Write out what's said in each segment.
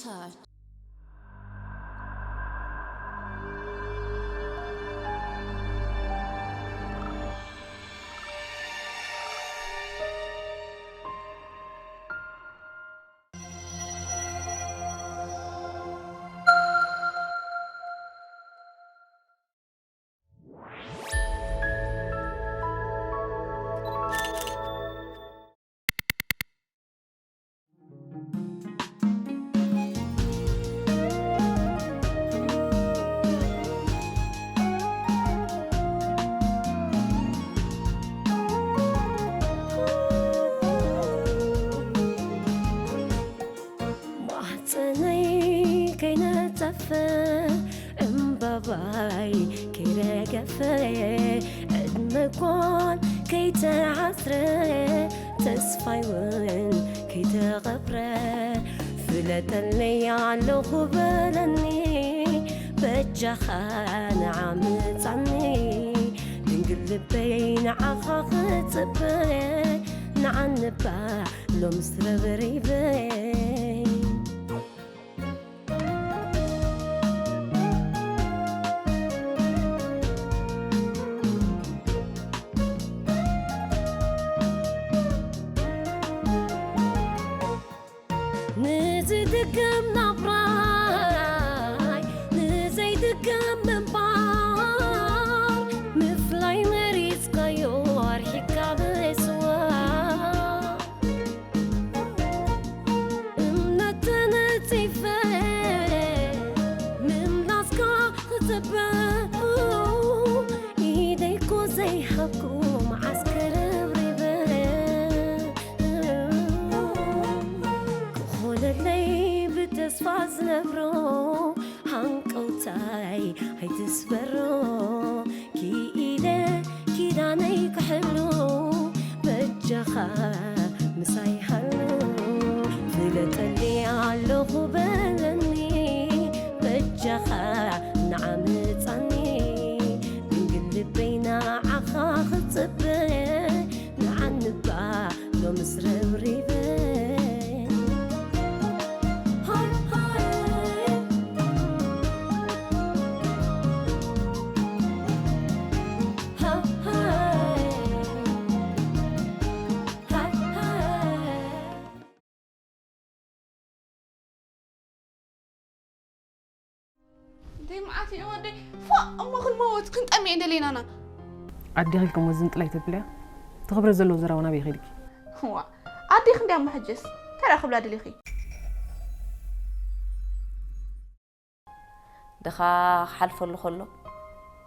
Hi. ማህፀነይ ከይነፀፈ፣ ዕምባባይ ከይረገፈ፣ ዕድመ እኳን ከይተዓስረ፣ ተስፋይ እውን ከይተቐብረ፣ ፍለጠለይ ኣለኹ በለኒ፣ በጃኻ ንዓ ምጻኒ። ድንግል ልበይ ንዓኻ ክጽበ፣ ንዓንባ ሎምስ ረብሪበይ። ንዝድገም ናብራይ፣ ንዘይድገም ምንባር፣ ምፍላይ መሪጽካዮ ኣርሒቕካ ብስዋ። እምነት ተነጺፈ፣ ምምላስካ ክጽበ፣ ኢደይ እኮ ዘይሃብኩ መዓስ ክርብሪበ። ክኾነለይ ብተስፋ ዝነብሮ፣ ሃንቀውታይ ኣይትስበሮ። ክኢለ ኪዳነይ ክሕሉ፣ በጃኻ ምሳይ ሃሉ። ፍለጠኒ ኣለኹ በለኒ፣ በጃኻ ንዓ ምጻኒ። ድንግል ልበይ ንዓኻ ክጽበ፣ ንዓንባ ሎምስ ረብሪበ። ሃይ ሃይ። ሃይ ሃይ። ሃይ ሃይ። ደይ መዓት እዩ ወደይ። ፎእ እሞ ክንመውት ክንጠምየ ደሊናና። ኣዴኺ ኢልክሞ ዝንጥላይ ተብልያ? እቲ ክብረት ዘለዎ ዘረባ ናበይ ከይድኪ? ዋ ኣዴኺ እንድያ እሞ ሕጅስ እንታይ ደኣ ክብላ ደሊኺ? ድኻ ክሓልፈሉ ከሎ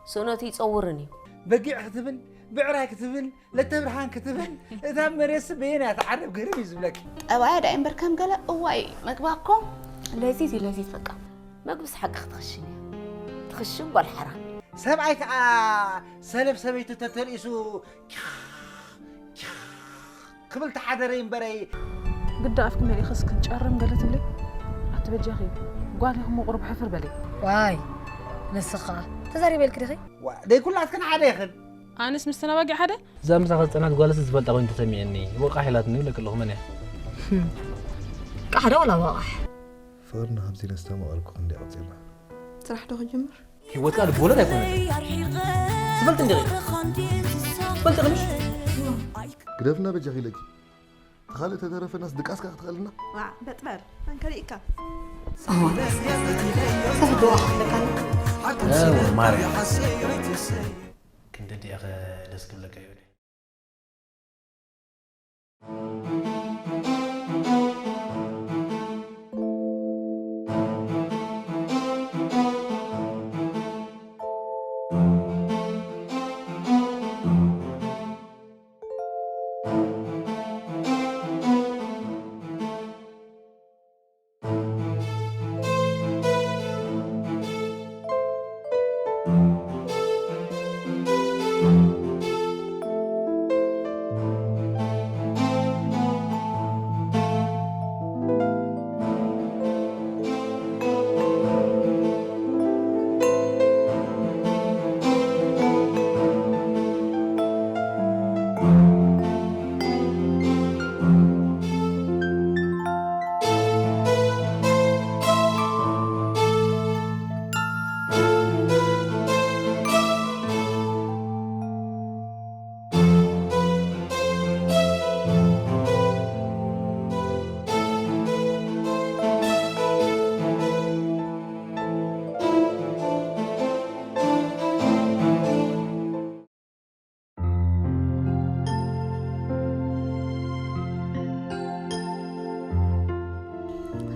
ስእነቱ ይጸውርን እዩ። በጊዕ ክትብል፣ ብዕራይ ክትብል፣ ለተብርሃን ክትብል፣ እታ መሬትሲ በየን እያ ትዓርብ ግርም እዩ ዝብለኪ። ጠባያ ደኣ እምበር ከም ገለ እዋይ መግባ እኮ ለዚዝ እዩ ለዚዝ በቃ። መግብስ ሓቂ ክትኽሽን እያ። ትኽሽን ጓል ሓራ። ሰብኣይ ከኣ ሰለፍ ሰበይቱ ተተልኢሱ ክብል ተሓደረ እምበረይ። ግዳ ኣፍኪ መሊእኽስ ክንጨርም ገለ ትብሊ? ኣቲ በጃኺ ጓል ኢኹም ቁሩብ ሕፍር በሊ። ዋይ ንስኻ ተዛሪበልኪ ዲኺ? ዋ፣ ደይ ኩላትክን ሓደ ኢኽን። ኣነስ ምስተን ኣባጊዕ ሓደ? እዛ ምሳኻ ዝጸንሐት ጓልስ ዝፈልጣ ኮይኑ ተሰሚዐኒ። ወቃሕ ኢላትኒ ይብለኪ ኣለኹ። መን እያ? ቃሕ ዶ ወላ ወቓሕ? ፍቕርና ከምዚ ነስተማቐርኩ ክንደይ ቀጺልና። ስራሕ ዶ ክጅምር? ህይወትካ ልቦለድ ኣይኮነትን። ትፈልጥ እንዲኺ? ትፈልጥ ኢኺ ምሽ? ግደፍና በጃኺ ኢለኪ። እቲ ካልእ ተተረፈናስ ድቃስካ ክትኸልና? ዋዕ፣ በጥበል፣ መን ከሪእካ? ሳሕዶ ኣኽለካኒ። እ፣ ማርያም። ክንደይ ዲኣኸ ደስ ክብለካ ይብል።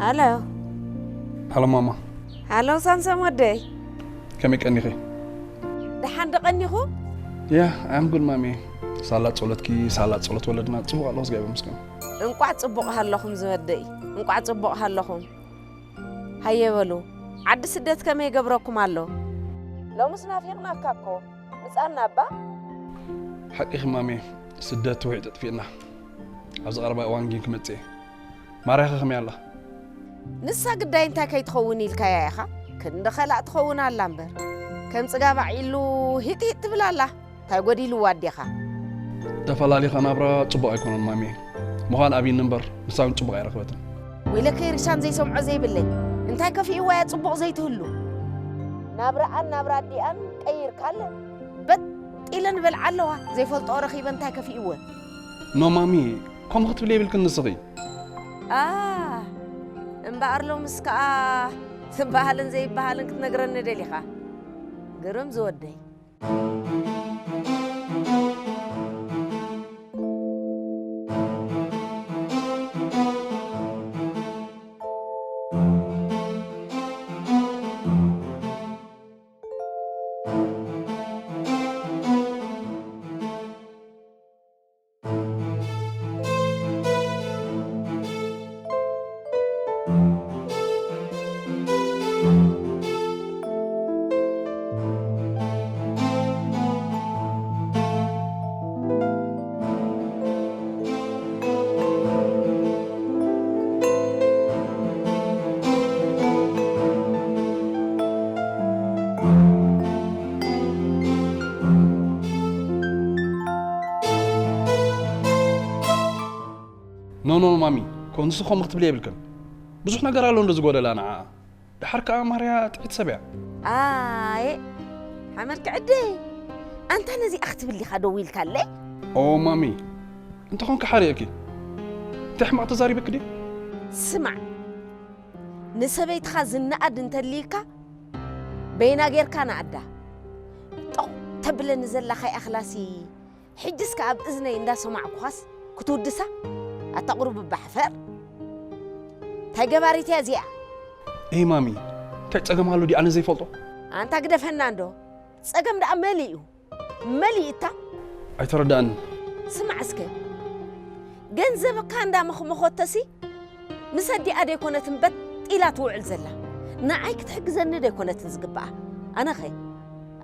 ኣሎ። ሃሎ ማማ። ኣሎ ሳምሰም ወደይ። ከመይ ቀኒኺ? ደሓን ደቐኒኹ? ያ፣ I'm good ማሚ። ሳላ ጸሎትኪ፣ ሳላ ጸሎት ወለድና ጽቡቕ ኣሎ፣ እግዚኣብሔር ይመስገን። እንቋዕ ጽቡቕ ሃለኹም ዝወደይ፣ እንቋዕ ጽቡቕ ሃለኹም። ሃየ በሉ፣ ዓዲ ስደት ከመይ ይገብረኩም ኣሎ? ሎምስ ናፊቕናካ እኮ፣ ምጻና እባ። ሓቂኺ ማሚ፣ ስደት ውዒ ጠጥፊእና። ኣብዚ ቀረባ እዋን ግን ክመጽእ እየ። ማርያኸ ከመይ ኣላ? ንሳ ግዳይ እንታይ ከይትኸውን ኢልካያ ኢኻ? ክንዲ ኸላእ ትኸውን ኣላ እምበር። ከም ጽጋብ ኣዒሉ ሂጥ ሂጥ ትብል ኣላ። እንታይ ጎዲልዋ ኣዴኻ? ተፈላሊኻ ናብራ ጽቡቕ ኣይኮነን ማሚ። ምዃን ኣብይኒ እምበር ንሳ እውን ጽቡቕ ኣይረኽበትን። ወይለከይ ርሻን ዘይሰምዖ ዘይብለይ። እንታይ ከፊእዋ እያ ጽቡቕ ዘይትህሉ? ናብራኣን ናብራ ኣዲኣን ቀይርካለን። በጥ ኢለን በልዓ ኣለዋ። ዘይፈልጥኦ ረኺበ እንታይ ከፊእወን? ኖ ማሚ፣ ከምኡ ክትብሊ የብልክን ንስኺ። ኣ እምበኣር ሎምስ ከኣ ዝበሃልን ዘይበሃልን ክትነግረኒ ደሊኻ። ግርም ዝወደይ። ኖ ኖ ማሚ፣ ኮንሱ ከምኡ ክትብሊ የብልክን። ብዙሕ ነገር ኣሎ እንዶ ዝጎደላ ንዓኣ። ደሓር ከኣ ማርያ ጥዒት ሰብ እያ። ኣየ ሓመልኪ ዕደይ፣ ኣንታ ነዚኣ ክትብል ኢኻ ደው ኢልካለይ? ኦ ማሚ፣ እንተኾንኪ ሓሪቕኪ። እንታይ ሕማቕ ተዛሪበኪ ድየ? ስማዕ፣ ንሰበይትኻ ዝነኣድ እንተልይካ በይና ጌርካ ነኣዳ። ጠቕ ተብለኒ ዘላ ከይኣኽላሲ ሕጅስ ከኣ ኣብ እዝነይ እንዳሰማዕኩኻስ ክትውድሳ? ኣታ ቁሩብ እባ ሕፈር። እንታይ ገባሪት እያ እዚኣ? ኤይ ማሚ፣ እንታይ ጸገም ኣሎ ድዩ ኣነ ዘይፈልጦ? ኣንታ ግደፈና እንዶ። ጸገም ደኣ መሊኡ እዩ። መሊኡ እታ። ኣይተረዳእን። ስማዕ እስከ። ገንዘብካ እንዳመኽመኾተሲ ምስ ኣዲኣ ደይኮነትን በጥ ኢላ ትውዕል ዘላ። ንዓይ ክትሕግዘኒ ደይኮነትን ዝግብኣ። ኣነኸ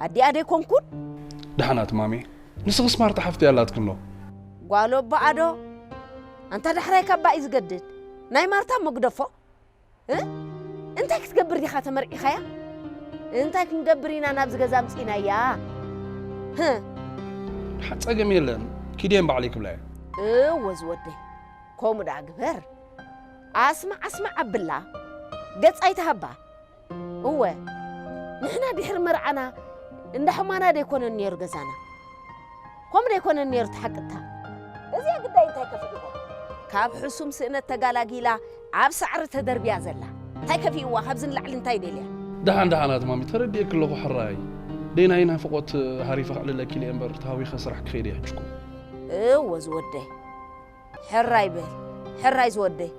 ኣዲኣ ደይኮንኩን? ደሓናት ማሚ። ንስኺስ ማርታ ሓፍቲ ኣላትኪ እንዶ። ጓል ኣቦኣ ዶ? ኣንታ ዳሕራይ ካባኣ እዩ ዝገድድ። ናይ ማርታ እሞ ግደፎ። እ? እንታይ ክትገብር ዲኻ ተመርዒኻያ? እንታይ ክንገብር ኢና ናብዚ ገዛ ኣምጺእናያ? ህ! ሓ ጸገም የለን። ኪድየን ባዕለይ ክብላ እየ። እወ ዝወደይ። ከምኡ ደኣ ግበር። ኣስማዕ ኣስማዕ ኣብላ። ገጽ ኣይትሃባ። እወ፣ ንሕና ድሕሪ መርዓና እንዳ ሕማና ደይኮነን ነይሩ ገዛና። ከምኡ ደይኮነን ነይሩ እቲ ሓቂ እታ። እዚኣ ግዳይ እንታይ ከፊእዋ? ካብ ሕሱም ስእነት ተጋላጊላ ኣብ ሳዕሪ ተደርብያ ዘላ። እንታይ ከፊእዋ? ካብዚ ንላዕሊ እንታይ ደልያ? ደሓን ደሓን ኣቲ ማሚ ተረዲኤኪ ኣለኹ ሕራይ። ደይ ናይ ናፍቖት ሃሪፈ ከዕልለኪ ኢለ እየ እምበር ተሃዊኸ ስራሕ ክኸይድ እየ ሕጅኩ። እወ ዝወደይ። ሕራይ በል። ሕራይ ዝወደይ።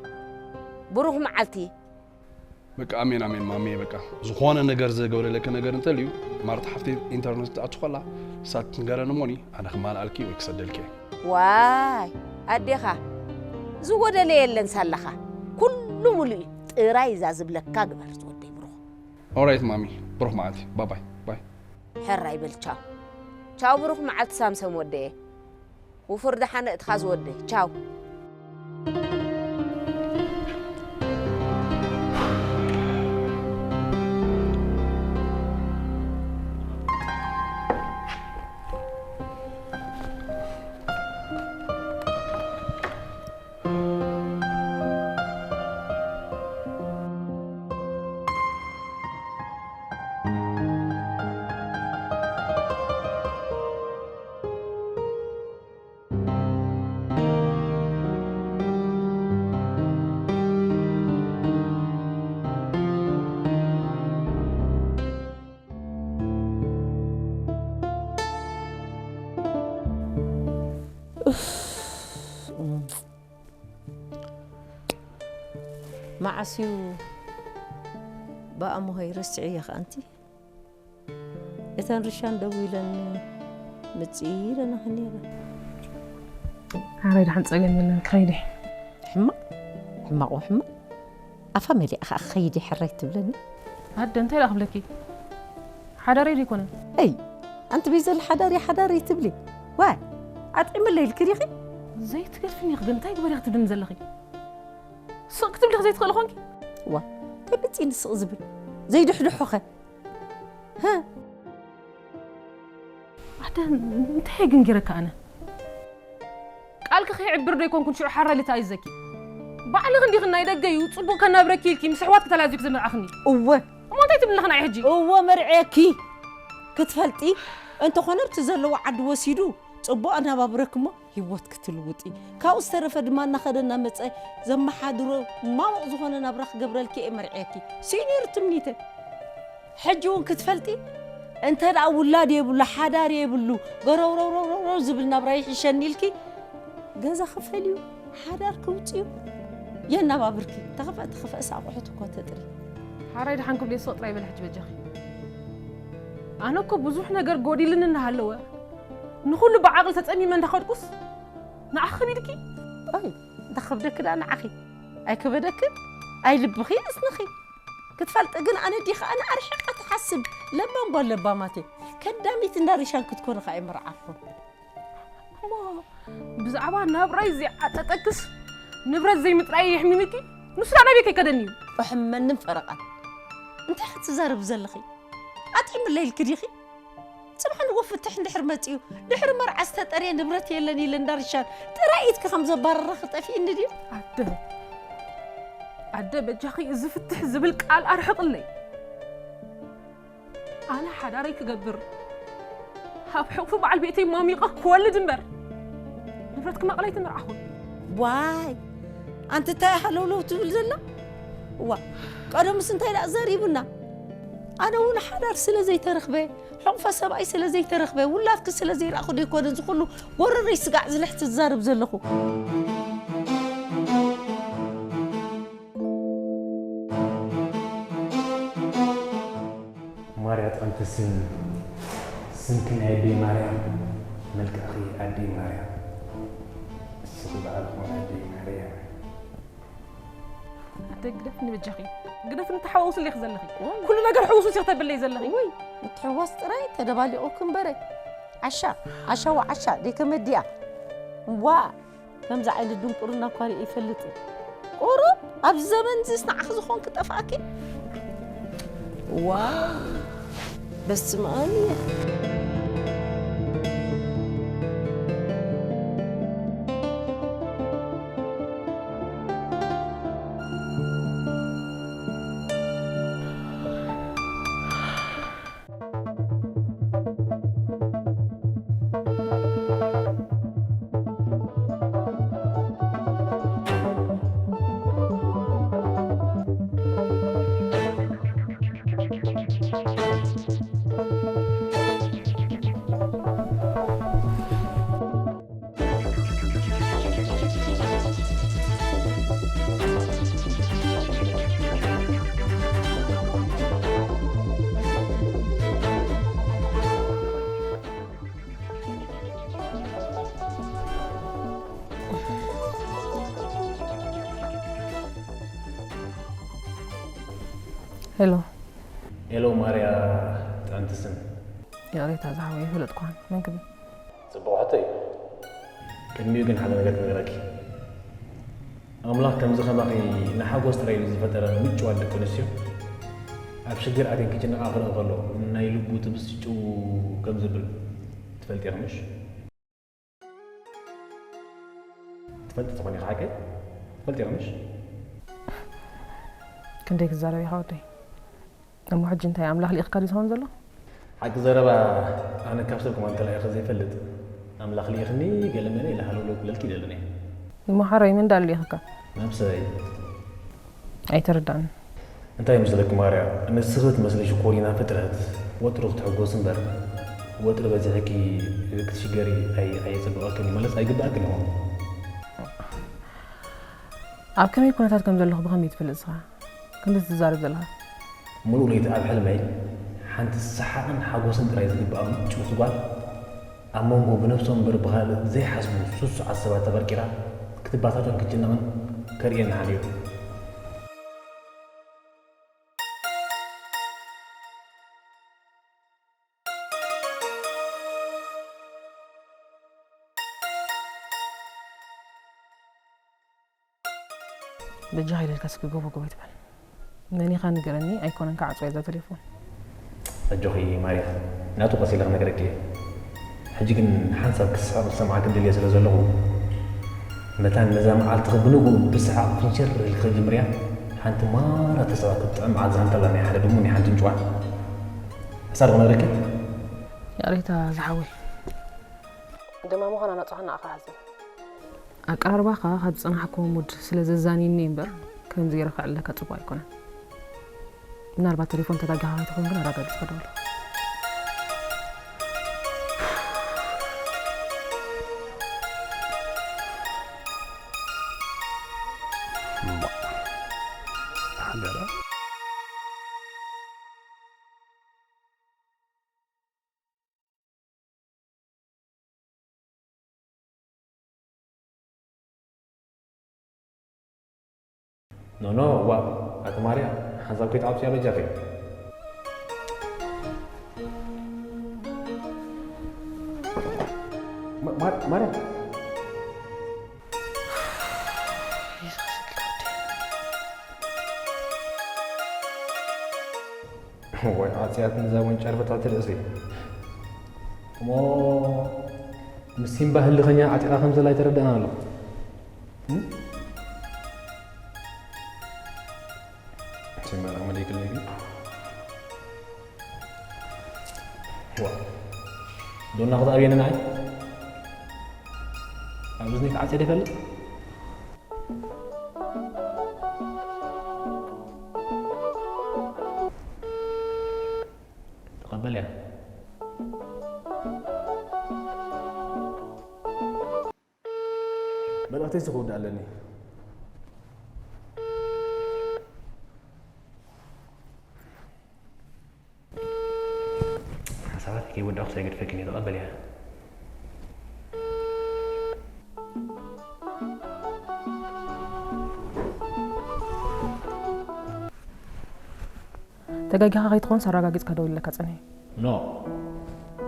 ብሩኽ መዓልቲ። በቃ ኣሜን ኣሜን ማሜ በቃ ዝኾነ ነገር ዘገበረለኪ ነገር እንተልዩ ማርታ ሓፍተይ ኢንተርነት ትኣቱ ከላ ንሳ ትንገረኒ እሞኒ ኣነ ክማልኣልኪ ወይ ክሰደልኪ እየ። ዋይ ኣዴኻ ዝጎደለ የለን ሳላኻ ኩሉ ሙሉእ እዩ ጥራይ እዛ ዝብለካ ግበር ዝወደይ ብሩኽ። ኦራይት ማሚ ብሩኽ መዓልቲ ባባይ ባይ። ሕራይ በል ቻው ቻው ብሩኽ መዓልቲ ሳምሰም ወደየ። ውፉር ደሓን እትኻ ዝወደይ ቻው። መዓስ እዩ ብኣምሆይ ረስዐዮ ከኣ ኣንቲ? እተን ርሻን ደዊለን ምጽኢ ኢለናኺ ነይረ። ሓራይ ደሓን ጸገም የለን ክኸይድ እየ። ሕማቕ ሕማቕ ሕማቕ ኣፋ መሊኣ ከኣ ክኸይድ እየ ሕራይ ትብለኒ። ኣደ እንታይ ደኣ ክብለኪ? ሓዳረይ ዘይኮነ። ኣይ ኣንቲ በይ ዘሎ ሓዳሪ ሓዳሪ ትብሊ? ዋይ ኣጥዒመለይ ኢልኪ ዲኺ? ዘይትገድፍኒ ኢኺ ግን እንታይ ግበሪ ክትብልኒ ዘለኺ? ስቕ ክትብሊ ዘይትኽእሊ ኾንኪ? ዋ እንታይ መጺኒ ስቕ ዝብል ዘይድሕድሖኸ? ኣደ እንታይ ግን ጌረካ ኣነ? ቃልኪ ከይዕብር ዶ ይኮንኩን ሽዑ ሓራይ ልታ ይዘኪ? ባዕልኺ እንዲኺ ናይ ደገ እዩ ጽቡቕ ከናብረኪ ኢልኪ ምስ ኣሕዋትኪ ተላዚብኪ ዘመርዓኽኒ። እወ እሞ እንታይ ትብልኺ ንዓይ ሕጂ? እወ መርዕየኪ ክትፈልጢ እንተኾነ ኣብቲ ዘለዎ ዓዲ ወሲዱ ጽቡቕ ኣናባብረኪ እሞ ህይወት ክትልውጢ ካብኡ ዝተረፈ ድማ እናኸደ እናመጸ ዘመሓድሮ ማሙቕ ዝኾነ ናብራ ክገብረልኪ እየ መርዕየኪ። ስኢኑ ነይሩ ትምኒተይ። ሕጂ እውን ክትፈልጢ እንተ ደኣ ውላድ የብሉ ሓዳር የብሉ ገረውረውረውረው ዝብል ናብራ ይሕሸኒ ኢልኪ ገዛ ክፈልዩ ሓዳር ክውፅዩ የናባብርኪ። ተኸፍአ ተኸፍአስ ኣቑሑት እኮ ተጥሪ። ሓራይ ደሓን ክብሉ የስቕ ጥራይ በሊ ሕጂ በጃኺ። ኣነ እኮ ብዙሕ ነገር ጎዲልኒ እናሃለወ ንኹሉ ብዓቕሊ ተጸሚመ እንዳኸድኩስ ንዓኺ ከቢድኪ? ኣይ እንተኸብደኪ ደኣ ንዓኺ ኣይክበደክን? ኣይ ልብኺ እዝንኺ ክትፈልጢ ግን ኣነ ዲኻ ኣነ ኣርሒቓ ትሓስብ ለባም ጓል ለባማት እየ። ከዳሚት እንዳ ሪሻን ክትኮኒ ኸኣ ይምርዓኹ። እሞ ብዛዕባ ናብራይ ዘይዓጠጠክስ ንብረት ዘይምጥራይ የሕሚምኪ? ንሱ ደኣ ናበይ ከይከደኒ እዩ? እሕመንን ፈረቓን እንታይ ክትዛረብ ዘለኺ? ኣጥዒምለይ ኢልኪ ዲኺ? ጽባሕ ንጎ ፍትሕ እንድሕር መጺኡ ድሕሪ መርዓ ዝተጠርየ ንብረት የለን ኢለ እንዳ ሪሻን ጥራይ ኢድኪ ከም ዘባረረኺ ጠፊእኒ ድዩ? ኣደ ኣደ በጃኺ እዚ ፍትሕ ዝብል ቃል ኣርሕቕለይ። ኣነ ሓዳረይ ክገብር ኣብ ሕቑፊ በዓል ቤተይ ማሚቐ ክወልድ እምበር ንብረት ክማቕል ኣይተመርዓኹን። ዋይ ኣንቲ እንታይ ሃለውለው ትብል ዘላ? እዋ ቀደምስ እንታይ ደኣ ዘሪቡና? ኣነ እውን ሓዳር ስለ ዘይተረኽበ ሕቑፈ ሰብኣይ ስለ ዘይተረኽበ ውላድኪ ስለ ዘይረኣኹ ዶ ይኮነ እዚ ኩሉ ጎረረይ ስጋዕ ዝልሕ ትዛረብ ዘለኹ? ማርያ ጥዕምቲ ስም ስምኪ ናይ ኣደይ ማርያ መልክዕኺ ኣደይ ማርያ እስኺ በዓልኺ ኣደይ ማርያ። ኣደ ግደፍኒ በጃኺ ግደፍኒ ተሓዋውስለይ ዘለኺ ኩሉ ነገር ሕውሱስ ኢኺ ተብለይ ዘለኺ። ውይ ምትሕዋስ ጥራይ ተደባሊቑኪ እምበረ ዓሻ ዓሻ ወዓሻ ደይከመዲኣ ዋ ከምዚ ዓይነት ድንቁርና እኳ ሪኤ ይፈልጥን። ቁሩብ ኣብዚ ዘመን እዚስ ንዓኺ ዝኾን ክጠፍኣኪ? ዋው በስመ ኣብ እየ። ሄሎ ሄሎ ማርያ ጥዕምቲ ስም ይቕሬታ ዝሓወይ ኣይፈለጥኩኻን መን ክብል ጽቡቕ ሕቶ እዩ ቅድሚኡ ግን ሓደ ነገር ክነግረኪ ኣምላኽ ከምዚ ከማኺ ንሓጎስ ጥራይ ኢሉ ዝፈጠረን ምጭዋት ደቂ ኣንስትዮ ኣብ ሽግር ኣትየን ክጭነቓ ክርኢ ከሎ ናይ ልቡ ትብስጭው ከም ዝብል ትፈልጢ ኢኺ ምሽ? ትፈልጢ ትኾኒ ኢኺ ሓቀይ? ትፈልጢ ኢኺ ምሽ? ክንደይ ክዛረብ ኢኻ ወደይ? እሞ ሕጂ እንታይ ኣምላኽ ልኢኽካ ድዩ ዝኸውን ዘሎ? ሓቂ ዘረባ ኣነ ካብ ሰብ ከማን ተላኢኸ ዘይፈልጥ ኣምላኽ ልኢኽኒ ገለ መለ ኢለ ሃለውለው ክብለልኪ ይደልን እየ። እሞ ሓራይ መን ደኣ ልኢኽካ? ነብሰይ። ኣይተረዳእን። እንታይ ይመስለኪ ማርያ ንስኺ ትመስሊ ሽኮሪና ፍጥረት ወትሩ ክትሕጎሲ እምበር ወጥሪ በዚሕኪ ክትሽገሪ ኣየጸብቐክን እዩ ማለት ኣይግበኣክን ይኸውን። ኣብ ከመይ ኩነታት ከም ዘለኹ ብኸመይ ትፈልጥ ንስኻ? ክንዲ ትዛረብ ዘለኻ? ሙሉእ ለይቲ ኣብ ሕልመይ ሓንቲ ሰሓቕን ሓጎስን ጥራይ ዝግብኣ ምጭውቲ ጓል ኣብ መንጎ ብነብሶም እምበር ብኻልእ ዘይሓስቡ ስሱዓት ሰባት ተቐርቂራ ክትባታቶን ክትጭነቕን ከርእየኒ ሓዲሩ። በጃኻ ኢለልካ እስኪ ጎቦ ጎቦ ኣይትበል። መን ኢኻ ንገረኒ ኣይኮነን ክዓጽዋ እዛ ቴሌፎን። ኣጆኺ ማርያ ናቱ ቀስ ኢለ ክነግረኪ እየ። ሕጂ ግን ሓንሳብ ክስሕቕ ክሰምዓክን ደልየ ስለ ዘለኹ መታን ነዛ መዓልትኺ ብንግኡ ብሰሓቕ ፍንሽር ኢልኪ ክትጅምርያ። ሓንቲ ማራ ተሰባ ክትጥዕም መዓልቲ ሃንተላ ናይ ሓደ ድሙ ናይ ሓንቲ እንጭዋ። እሳ ዶ ክነግረኪ? ያሬታ ዝሓወይ ደማ ምዃና ናጽኻ ንዓኻ ሓዘን። ኣቀራርባኻ ካብ ዝጸናሕክዎ ሙድ ስለ ዘዛንየኒ እምበር ከምዚ ገይረ ከዕልለካ ጽቡቕ ኣይኮነን። ምናልባት ቴሌፎን ተጋጊኻ ከይትኾን ግን ኣረጋጊጽካ ደውል። ኖኖ ዋ ኣቲ ማርያ ሓንሳብ ከይትዓብስያ በጃኺ። ማ- ማ- ማርያ ወይ ዓጽያት ንዛ ወንጨርፈት ትርእሲ እሞ ምስ ሲምባ ህልኸኛ ዓጢቓ ከም ዘላ ኣይተረዳእና ኣሎ። ሲምባ ራመዲ ክልል ዋ ዶና ክትኣብየኒ ንዓይ ኣብ እዝኒ ክዓጽየ ዶ ይፈልጥ? ተቐበልያ። መልእኽተይ ክውድእ ኣለኒ። ሓሳባተይ ከይወዳእኩስ ኣይገድፈክን እየ፣ ተቐበልያ። ተጋጊኻ ከይትኾንስ ኣረጋጊጽካ ደውለካ ጸኒሐ። ኖ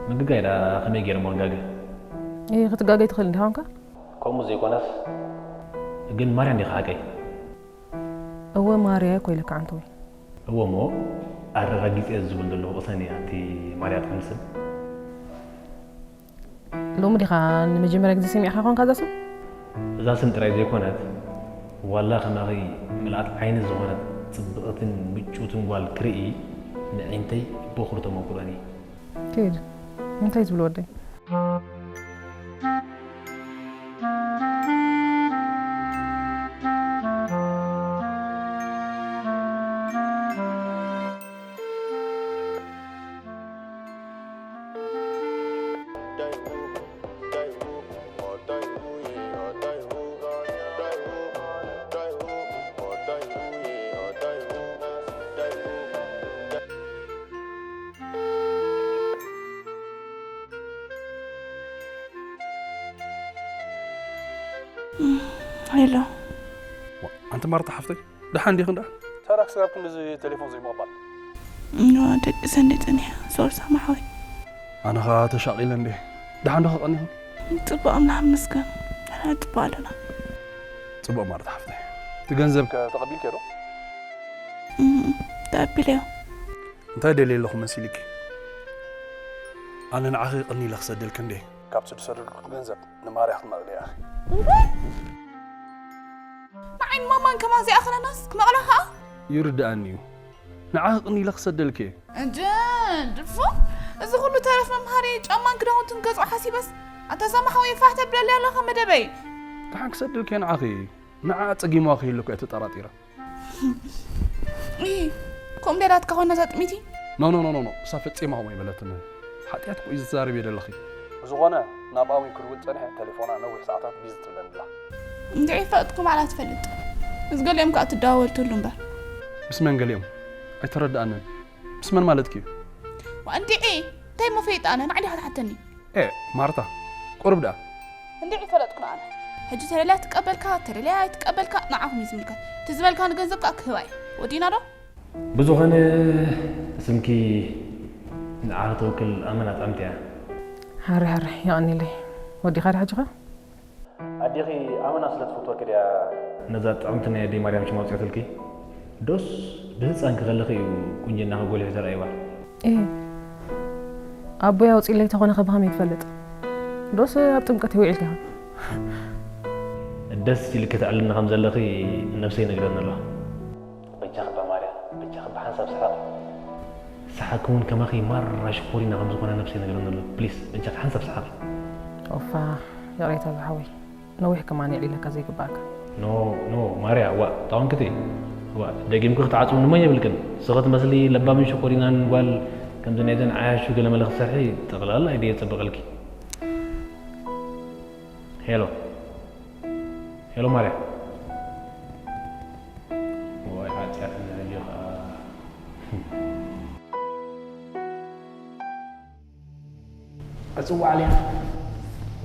ምግጋይ ደኣ ከመይ ገይረ እሞ ክጋገ? እይ ክትጋገይ ትኽእል እንዲኻ ኮንካ? ከምኡ ዘይኮነስ ግን ማርያ እንዲኻ ሓቀይ? እወ ማርያ እኮ ኢለካ ዓንተወይ። እወ እሞ ኣረጋጊጸ ዝብል ዘለኹ ቅሰኒ ኣቲ ማርያ ትመስል። ሎሚ ዲኻ ንመጀመርያ ግዜ ሰሚዕኻ ኮንካ እዛ ስም? እዛ ስም ጥራይ ዘይኮነት ዋላ ከማኺ ምልኣት ዓይኒ ዝኾነት ጽብቕትን ምጭውትን ጓል ክርኢ ንዒንተይ በኹሪ ተመኩሮን እዩ። ኪድ እንታይ ትብል ወደይ? ሄሎ። ኣንቲ ማርታ ሓፍተይ ደሓን ዲኺ እንዳ? ታዲያ ክሳብ ክንድዚ ቴሌፎን ዘይምቕባል? እኖ ደቂሰ እንዴ ጸኒሐ ሶሪ ሳማ ሓወይ። ኣነ ኸኣ ተሻቒለ እንዴ። ደሓን ዶ ኸቐኒኹም? ጽቡቕ ኣምላኽ ይመስገን። ንሕና ጽቡቕ ኣለና። ጽቡቕ ማርታ ሓፍተይ። እቲ ገንዘብ ከ ተቐቢልክዮ ዶ? እም፣ ተቐቢለዮ። እንታይ ደልየ ኣለኹ መሲልኪ? ኣነ ንዓኺ ቅኒ ኢለ ክሰደልኪ እንዴ። ካብቲ ዝሰደድኩ ገንዘብ ንማርያ ክትመቕልያ ኢኺ። ንዓይን ማማን ከማን ዘይኣኽለናስ ክመቕላ ኸኣ? ይርድኣኒ እዩ። ንዓኺ ቅኒ ኢለ ክሰደልኪ እየ። እንጂ ድፉ፣ እዚ ኩሉ ተረፍ መምሃሪ ጫማን ክዳውንትን ክገዝኦ ሓሲበስ፣ ኣታ ሳማ ሓወይ ፋሕ ተብለለይ ኣለኻ መደበይ። ደሓን ክሰደልኪ እየ ንዓኺ። ንዓኣ ጸጊምዋ ከይህሉ እኮ እየ ተጠራጢረ። እይ፣ ከምኡ ደላትካ ኮይና እዛ ጥሚቲ? ኖ ኖ ኖ ኖ፣ እሳ ፈጺማ ከምኡ ኣይበለትንን። ሓጢኣት እኮ እዩ ዝዛረብ እየ ደለኺ። ብዝኾነ ናብኣ እውን ክድውል ጸኒሐ፣ ተሌፎና ነዊሕ ሰዓታት ቢዚ ትብለኒ ኣላ። እንድዒ ፈለጥኩ ባዕላ ትፈልጥ። ምስ ገሊኦም ከዓ ትደዋወል ትህሉ እምበር። ምስ መን ገሊኦም? ኣይተረድኣንን። ምስ መን ማለትኪ እዩ? ዋ እንዲዒ እንታይ ሞ ፈይጣ ኣነ ንዓዲ ክትሓተኒ። ኤ ማርታ፣ ቁሩብ ደኣ። እንዲዒ ፈለጥኩ ኣነ። ሕጂ ተደልያ ትቀበልካ ተደልያ ኣይትቀበልካ ንዓኹም እዩ ዝምልከት። እቲ ዝበልካ ንገንዘብ ከዓ ክህባ እዩ። ወዲና ዶ? ብዝኾነ ስምኪ ንዓኺ ተወክል ኣመና ጥዕምቲ እያ። ሃሪ ሃሪ የቐኒለይ። ወዲኻ ዶ ሕጂ ኸ? ኣዴኺ ኣመና ስለ ትፈትወኪ ድያ ነዛ ጥዕምቲ ናይ ኣደይ ማርያም ሽም ኣውፂኣትልኪ? ዶስ ብህፃንኪ ከለኺ እዩ ቁንጅናኺ ጎሊሑ ተራእይዋ? እየ ኣቦይ ኣውፂለይ ተኾነ ከ ብኸመይ ትፈልጥ? ዶስ ኣብ ጥምቀት ይውዒልካ? ደስ ኢልኪ ተዕልኒ ከም ዘለኺ ነብሰይ ነግረኒ ኣሎ። በጃኺ እባ ማርያ በጃኺ እባ ሓንሳብ ሰሓቂ። ሰሓቂ እውን ከማኺ ማራ ሽኮሪና ከም ዝኾነ ነብሰይ ነግረኒ ኣሎ። ፕሊስ በጃኺ ሓንሳብ ሰሓቂ። ኦፋ ይቕሬታ ዝሓወይ ነዊሕ ከማን የዕሊለካ ዘይግባእካ። ኖ ኖ ማርያ ዋእ ጣውንክቲ ዋእ ደጊምኪ ክትዓፅውኒ እሞ የብልክን። ስኺ ትመስሊ ለባምን ሽኮሪናን ጓል ከምዚ ናይዘን ዓያሹ ገለመለ ክትሰርሒ ጠቕላላ ኣይደ የፀብቐልኪ። ሄሎ ሄሎ ማርያ ዋይ ዓፅያትኒ ሕጂ ኸዓ ዕፅዋ ዓልያ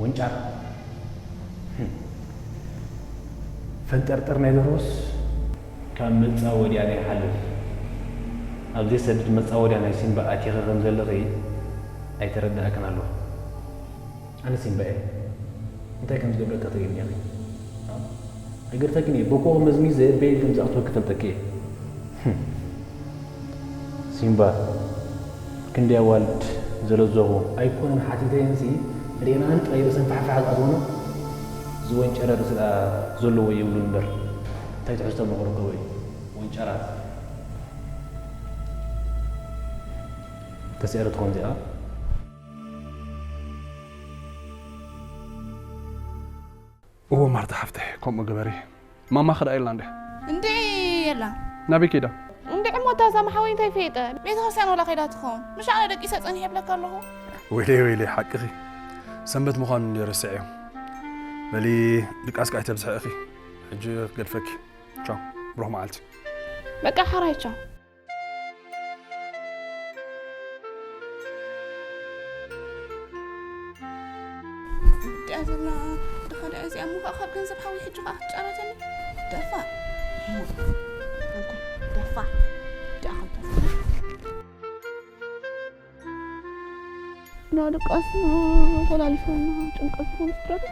ወንጫር ፈንጠርጠር ናይ ደርሆስ ካብ መፃወድያ ናይ ሓልፍ ኣብ ዘይሰድድ መፃወድያ ናይ ሲምባ ኣቲኺ ከም ዘለኺ ኣይተረድኣክን ኣለኹ። ኣነ ሲምባ እየ እንታይ ከም ዝገብረካ ትርእይኒ ኢኺ። ኣይገድፈክን እየ በኮ መዝሚዘ በይን ከም ዝኣትወኪ ፈልጠኪ እየ። ሲምባ ክንደይ ኣዋልድ ዘለዘኹ ኣይኮነን ሓቲተየንሲ ርእናን ጥራይ ርእሰን ፋሕፋሕ ዝኣትወኖ ዝወንጨረ ርእሲ ደኣ ዘለዎ የብሉን እምበር እንታይ ትሕዝቶ መቕረከቦ እዩ ወንጨራ ተስዕረ ትኾን እዚኣ እዎ ማርታ ሓፍተይ ከምኡ ግበሪ። ማማ ክዳ የላ እንደ እንድዒ የላ ናበይ ከይዳ? እንድዒ ሞታ እዛ መሓወይ እንታይ ፈይጠ ቤተ ክርስቲያን ወላ ከይዳ ትኸውን ምሽ ኣነ ደቂሰ ጸኒሕ የብለካ ኣለኹ። ወይለ ወይለ ሓቅኺ ሰንበት ምዃኑ እንዲ ረስዐዮ። በሊ ድቃስ ከኣ ኣይተብዝሐ እኺ ሕጂ ክገድፈኪ። ቻው ብሩኽ መዓልቲ። በቃ ሓራይ ቻው። እዚኣ ዘላ ድኻ ደኣ እዚኣ እሞ ከዓ ካብ ገንዘብ ሓዊ ሕጂ ከዓ ክትጫረተኒ ደፋ ደፋ ደኣ ከምታ ና ድቃስና ኮላሊፈና ጭንቀት ኮምስትረድ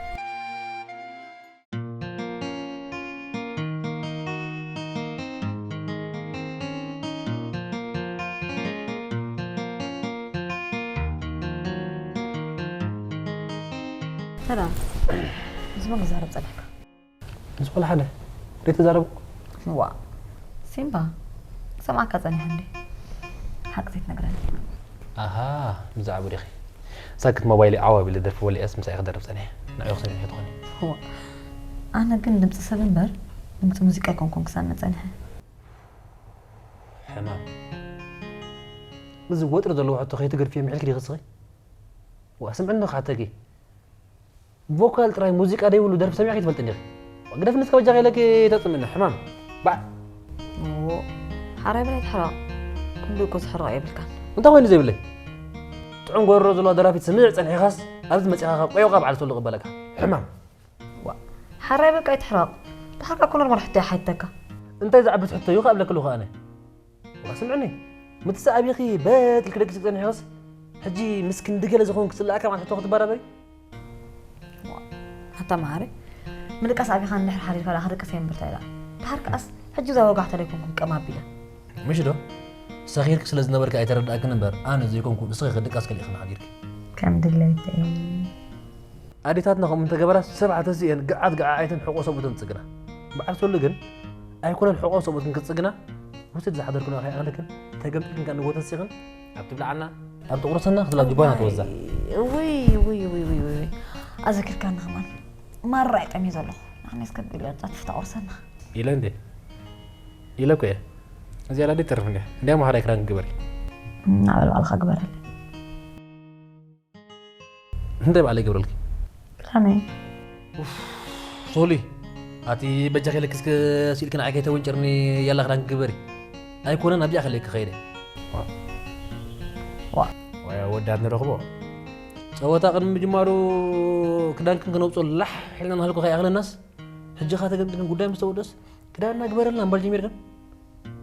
ሰላም፣ ምስ መን ክዛረብ ጸኒሕካ? ምስ ቆልዓ ሓደ ዘይተዛረብኩ። ዋ ሲምባ፣ ክሰምዓካ ጸኒሐ እንዴ? ሓቂ ዘይትነግረኒ? ኣሃ፣ ብዛዕባ ዲኺ? ሳክት ሞባይለይ ዓው ኣቢለ ደርፊ ወሊዐስ ምሳይ ክደርፍ ጸኒሐ። ንዕኡ ክሰሚዐ ትኾኒ። ዋ፣ ኣነ ግን ድምጺ ሰብ እምበር ድምጺ ሙዚቃ ኣይኮንኩን ክሰምዕ ጸኒሐ። ሕማም። እዚ ወጥሪ ዘለዎ ሕቶ ከይትገድፍዮ ምሒልኪ ዲኺ እስኺ? ዋ ስምዕኒ ክሓተኪ። ቮካል ጥራይ ሙዚቃ ደይብሉ ደርፊ ሰሚዕኪ ትፈልጢ ዲኺ? ግደፍኒ እስከ በጃኺ ኢለኪ ተጽምኒ ሕማም። ባዕ። እዎ ሓራይ በላይ ትሕረቕ። ክንድኡ እኮ ዝሕረቕ የብልካን። እንታይ ኮይኑ ዘይብለይ? ጥዑም ጎረሮ ዘለዋ ደራፊት ስምዕ ጸኒሕካስ ኣብዚ መጺኻ ካብ ቆዮቃ በዓል ሰሉ ቅበለካ። ሕማም። ዋ ሓራይ በቃ ኣይትሕረቕ። ድሓር እኮ ኖርማል ሕቶ ይሓይተካ። እንታይ ዝዓብስ ሕቶ እዩ ክኣብለክሉ ከኣነ? ዋ ስምዕኒ፣ ምትሳ ኣቢኺ በጥ ኢልኪ ደቂስኪ ጸኒሕክስ፣ ሕጂ ምስ ክንዲ ገለ ዝኾንኪ ጽላእካ ማለት ሕቶ ክትበራበሪ? ኣታ መሃሪ፣ ምድቃስ ኣቢኻ እንድሕር ሓዲርካ ደኣ ክድቅስ እየ እምበር እንታይ ደኣ። ድሓር ከኣስ ሕጂ እዛ ወጋሕታ ዶ ኣይኮንኩን ቀም ኣቢለ። ምሽ ዶ? ሰኺርኪ ስለ ዝነበርኪ ኣይተረድኣክን እምበር ኣነ ዘይኮንኩ ንስኺ ክድቃስ ከሊእኽኒ ሓዲርኪ። ከም ድሌተይ። ኣዴታትና ከምኡ እንተገበራ ሰብዓ ተሲኤን ግዓት ግዓዓይተን ሕቆ ሰብኡተን ዝጽግና። በዓል ሶሊ ግን ኣይኮነን ሕቆ ሰብኡትን ክትጽግና ውስድ ዝሓደርኩና ከይኣኽለክን ተገምጢልክን ከኣ ንጎተሲኽን ኣብ ትብልዓና ኣብ ትቑርሰና ክትላ ጅባና ትወዛ። ውይ ውይ ውይ ውይ ውይ ኣዘኪርካና ከማን ማራ ይጠምየ ዘለኹ ንዓኒ እስከ ብልዮ ጻትፍ ተቑርሰና ኢለ እንዴ ኢለ እኮ እየ እዚኣ ላደ ይተርፍ እንዴ እንዲያ ማሓዳይ ክዳን ክግበር ናበል ባዕልኻ ግበረለይ እንታይ ባዕለይ ገብረልኪ? ከመይ? ሶሊ ኣቲ በጃኺ ኢለኪ እስከ ስኢልኪ ንዓይ ከይተወንጭርኒ፣ ያላ ክዳንኪ ግበሪ። ኣይኮነን ኣብዚኣ ከለኪ ከይደ። ዋ። ወያ ወዳት ንረኽቦ። ጸወታ ቅድሚ ምጅማሩ ክዳንክን ክነውጽኦ ላሕ ኢልና ንሃልኮ ከይኣኽለናስ፣ ሕጂ ኻ ተገምግልን ጉዳይ ምስ ተወደስ፣ ክዳንና ግበረልና እምበር ጀሚርክን።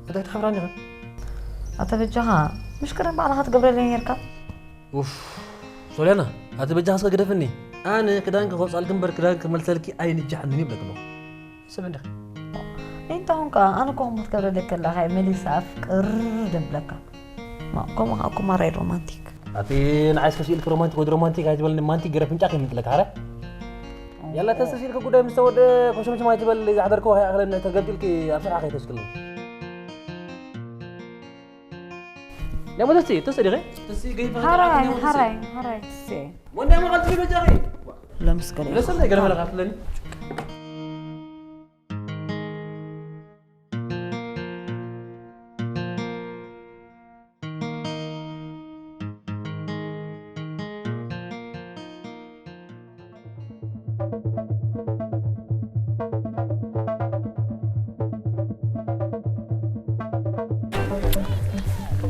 እንታይ ትሓፍራኒ ኢኽን? ኣታ በጃኻ፣ ምሽ ቅድም ባዕልኻ ትገብረለይ ነርካ። ኡፍ፣ ሶልያና፣ ኣቲ በጃኻ እስከ ግደፍኒ። ኣነ ክዳንኪ ከውጻልኪ እምበር ክዳንኪ ክመልሰልኪ ኣይንጃሕንን ይብለክ ኣለኹ። ሰብ እንዲኻ። እንታሁን ከኣ ኣነ ኮኹም ክትገብረለይ ከለኻ እየ መሊሰ ኣፍቅር ደብለካ። ማ፣ ከምኡ ከኣ እኮ ማራ እዩ ሮማንቲክ። ኣቲ ንዓይ እስከ ስኢልኪ ሮማንቲክ ወዲ ሮማንቲክ ኣይትበልኒ፣ ማንቲክ ገይረ ፍንጫ ከይምጥለካ፣ ኣረ። ያላ ተስተ ስኢልኪ ጉዳይ ምስ ተወደ ኮሸምሸም ኣይትበል፣ ዝሓደርክዎ ከይኣኽለኒ ተገምጢልኪ ኣብ ስራሕ ከይተስክልኒ። ደሞ ተስቲ፣ ተስቲ ዲኺ? ተስቲ ገይፋ ሃራይ፣ ሃራይ፣ ሃራይ ትስየ። ወንዳ መቐልቲ በጃኺ። ለምስገለ። ለሰብ ናይ ገለ መለኻ ትለኒ።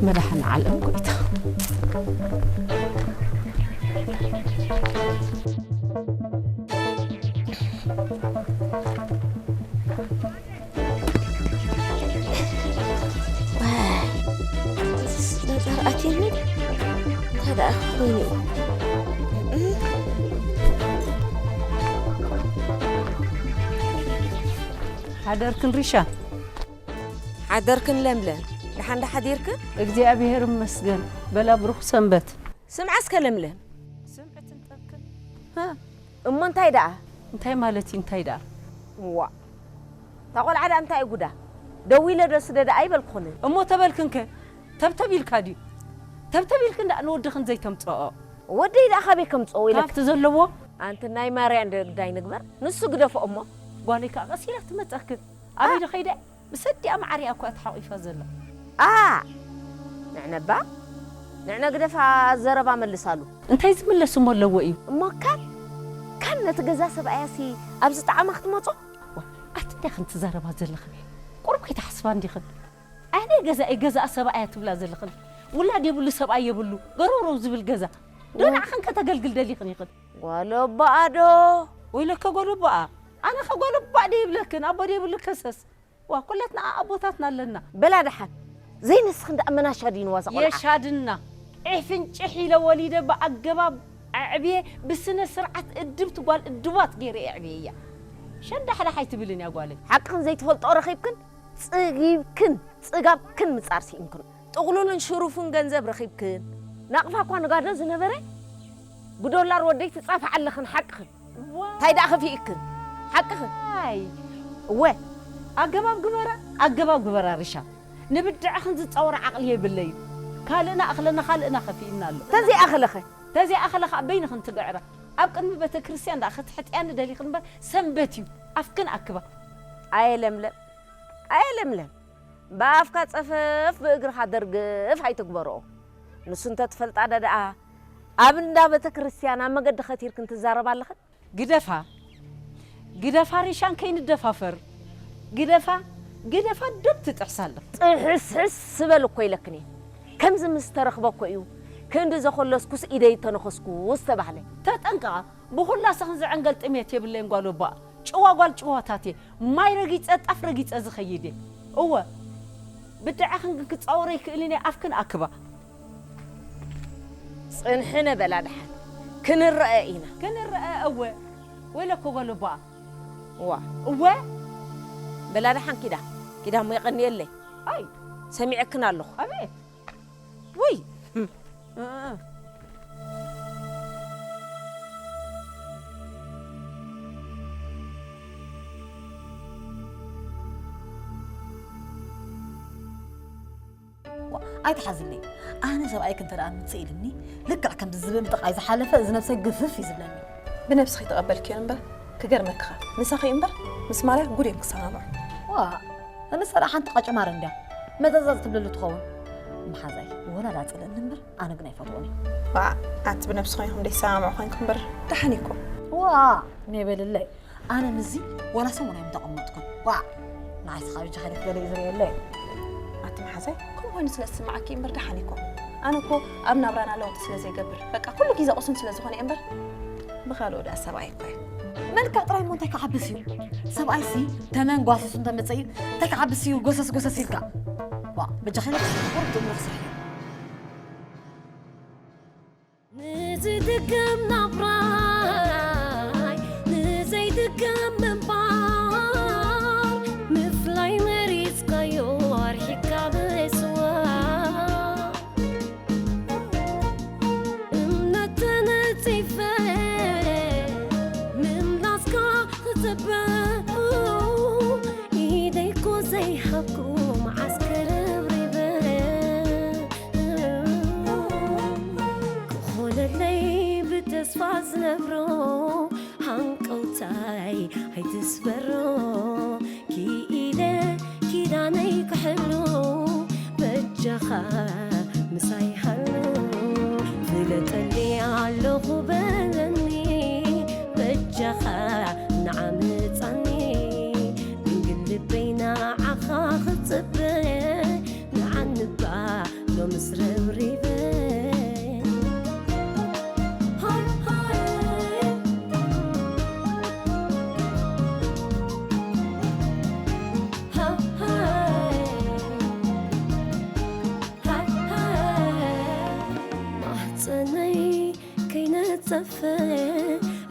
መድሓን ዓለም ጎይታ። ዋይ፣ እዚስ ዳጣር ኣትየኒ? እንታይ ደኣ ኮይኑ እዩ? ሓደርክን ሪሻ? ሓደርክን ለምለም፣ ደሓን ዶ ሓዲርክን? እግዚኣብሔር ይመስገን። በላ ብሩኽ ሰንበት። ስምዓ እስከ ለምለም። ስምዕትን ጠብክን። ሃ? እሞ እንታይ ደኣ? እንታይ ማለት እዩ እንታይ ደኣ? ዋእ። እታ ቆልዓ ደኣ እንታይ እዩ ጉዳ? ደዊለ ዶ ስደዳ ኣይበልኩኽንን? እሞ ተበልክንከ? ተብተብ ኢልካ ድዩ? ተብተብ ኢልክን ደኣ ንወድኽን ዘይተምጽኦ? ወደይ ደኣ ካበይ ከምጽኦ ኢለኪ? ካብቲ ዘለዎ? ኣንቲ ናይ ማርያ እንደ ግዳይ ንግበር። ንሱ ግደፎ እሞ። ጓለይ ከኣ ቀስ ኢላ ትመጸክን። ኣበይ ዶ ከይደ? ምስ ኣዲኣ ማዓር እያ እኮ ተሓቒፋ ዘላ። ኣኣ! ንዕነባ ንዕነ ግደፋ ዘረባ መልሳሉ። እንታይ ዝምለስ እሞ ኣለዎ እዩ? እሞ ካን ካን ነቲ ገዛ ሰብኣያሲ ኣብዚ ጣዕማ ክትመጾ? ዋ፣ ኣቲ እንታይ ክን ትዛረባ ዘለኽን? ቁሩብ ከይትሓስባ እንዲኽን? ኣይ ናይ ገዛ እየ ገዛ ሰብኣያ ትብላ ዘለኽን? ውላድ የብሉ ሰብኣይ የብሉ ገረውረው ዝብል ገዛ ዶ ንዓኽን ከተገልግል ደሊኽን ኢኽን? ጓለባኣ ዶ? ወይለከ ጓለባኣ ኣነ ኸ ጓለባእ ደይብለክን ኣቦ ደይብሉ ከሰስ ዋ ኩለትና ኣቦታትና ኣለና። በላ ደሓን ዘይንስኽን ደኣ መናሻ ድይንዋ እዛ ቆልዓ። የሻድና ዒፍን ጭሕ ኢለ ወሊደ ብኣገባብ ኣዕብየ ብስነ ስርዓት እድብቲ ጓል እድባት ገይረ የዕብየያ። ሸንዳሕዳሕ ኣይትብልን እያ ጓለይ። ሓቅኽን ዘይትፈልጥኦ ረኺብክን ጽጊብክን ጽጋብክን ምጻር ስኢንክን። ጥቕሉልን ሽሩፍን ገንዘብ ረኺብክን። ናቕፋ እኳ ንጋዶ ዝነበረ ብዶላር ወደይ ትጻፍዓ ኣለኽን ሓቅኽን። እንታይ ደኣ ከፊእክን ሓቅኽን። ኣይ እወ ኣገባብ ግበራ ኣገባብ ግበራ ሪሻ ንብድዕኽን ዝጻወር ዓቕሊ የብለይን። ካልእና ኣኽለና ካልእና ከፊእና ኣሎ። ተዘይኣኸለኸ? ተዘይኣኸለኸ በይንኽን ትግዕራ ኣብ ቅድሚ ቤተ ክርስቲያን ደኣ ክትሕጥያኒ ደሊኽን እምበር ሰንበት እዩ ኣፍክን ኣክባ። ኣየ ለምለም ኣየ ለምለም ብኣፍካ ጸፈፍ ብእግርኻ ደርግፍ ኣይትግበርኦ። ንሱ እንተ ትፈልጣ ዶ ደኣ ኣብ እንዳ ቤተ ክርስቲያን ኣብ መገዲ ከቲርክን ትዛረባ ኣለኽን። ግደፋ ግደፋ ሪሻን ከይንደፋፈር ግደፋ ግደፋ ዶብ ትጥሕስ ኣለኽ። ጥሕስሕስ በል እኮ ኢለክን እየ። ከምዚ ምስ ተረኽበ እኮ እዩ ክንዲ ዘኾለስኩስ ኢደይ ተነኸስኩ ዝተባህለ። ተጠንቀቓ ብኹላስኽን ዝዕንገል ጥሜት የብለይን ጓል ኦቦኣ። ጭዋ ጓል ጭዋታት እየ። ማይ ረጊጸ ጣፍ ረጊጸ ዝኸይድ እየ። እወ ብድዐኽን ግን ክጻወሮ ኣይክእልን እየ ኣፍክን ኣክባ። ጽንሕነ በላ ደሓን ክንረኣ ኢና። ክንረኣ እወ ወይለኮ ጓል ኣቦኣ። እዋ እወ በላ ደሓን ኪዳ ኪዳ እሞ የቐንየለይ። ኣይ ሰሚዐክን ኣለኹ። ኣቤት ውይ ኣይትሓዝለይ ኣነ ሰብኣይክ እንተ ደኣ ምጽእ ኢልኒ ልክዕ ከምዚ ዝብል ጥቓይ ዝሓለፈ እዚ ነብሰይ ግፍፍ እዩ ዝብለኒ። ብነብስኺ ተቐበልክዮን እምበር ክገርመክኻ ንሳኺ እምበር ምስ ማርያ ጉድ እዮም ክሰማምዑ። ዋ ንሳ ደኣ ሓንቲ ቀጭማር እንድያ መዘዘዝ ትብለሉ ትኸውን። መሓዛይ ወላ ዳጽለኒ እምበር ኣነ ግን ኣይፈትዎን እየ። ዋ ኣቲ ብነብስኺ ኢኹም ደይሰማምዑ ኮይንኩም እምበር ደሓን ኢኩም። ዋ ሜበልለይ ኣነ ምስዚ ዋላ ሰሙን ኣይምተቐመጥኩን። ዋ! ንዓይስ ካብ እጃ ሓሊፍ ገለ እዩ ዝርእየለይ። ኣቲ መሓዛይ፣ ከምኡ ኮይኑ ስለ ዝስምዓኪ እምበር ደሓን እኮ። ኣነ እኮ ኣብ ናብራና ለውጢ ስለ ዘይገብር፣ በቃ ኩሉ ግዜ ቁሱን ስለ ዝኾነ እየ እምበር፣ ብኻልኦ ደኣ ሰብኣይ እኮ እየ። መልክዕ ጥራይ እሞ እንታይ ክዓብስ እዩ? ሰብኣይሲ ተመን ጓሲሱ እንተመጸ እዩ፣ እንታይ ክዓብስ እዩ ጎሰስ ጎሰስ ኢልካ? ዋ፣ በጃኺ ነብስኺ ትኹረት ትእምሮ ክስራሕ እዩ። ንዝድገም ናብራይ ንዘይድገም ምንባር ምፍላይ መሪጽካዮ ኣርሒቕካ ምስዋር እምነት ተነጺፈ ምምላስካ ክጽበ ኢደይኮ ዘይሃብኩ መዓስ ክርብሪበ ክኾነለይ ብተስፋ ዝነብሮ ሃንቀውታይ ኣይትስበሮ ክኢለ ኪዳነይ ክሕሉ በጃኻ ምሳይ ሃሉ ፍለጠኒ ኣለኹ በለኒ በጃኻ ንዓምፃኒ ድንግል ልበይ ንዓኻ ክፅበ ንዓንባ ሎምስ ረብሪበ ሃይ ሃይ ሃይ ሃይ ሃይ ሃይ ማህፀነይ ከይነፀፈ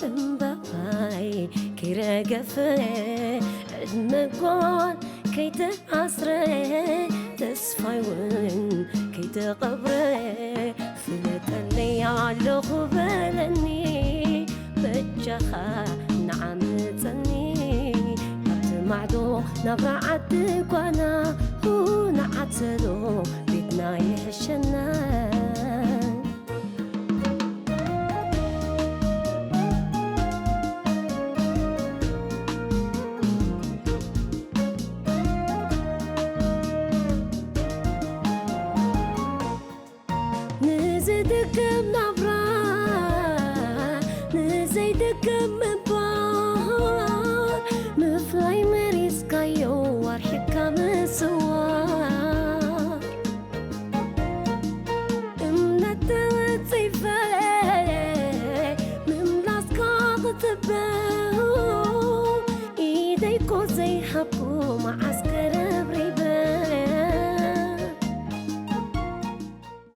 እምባባይ ከይረገፈ ዕድመ ጓል ከይተኣስረ ተስፋይ እውን ከይተቐብረ ፍለጠለይ ኣለኹ በለኒ በጃኻ ንዓምፀኒ ኣብቲ ማዕዶ ናብራ ዓዲ ጓና ንዓተሎ ቤትና ይሕሸና ንዝድገም ናብራ ንዘይድገም ምንባር ምፍላይ መሪጽካዮ ኣርሒቕካ ምስዋር እምነት ተወጺፈ ምምላስካ ክትበ ኢደይኮ ዘይሃብኩ መዓስከር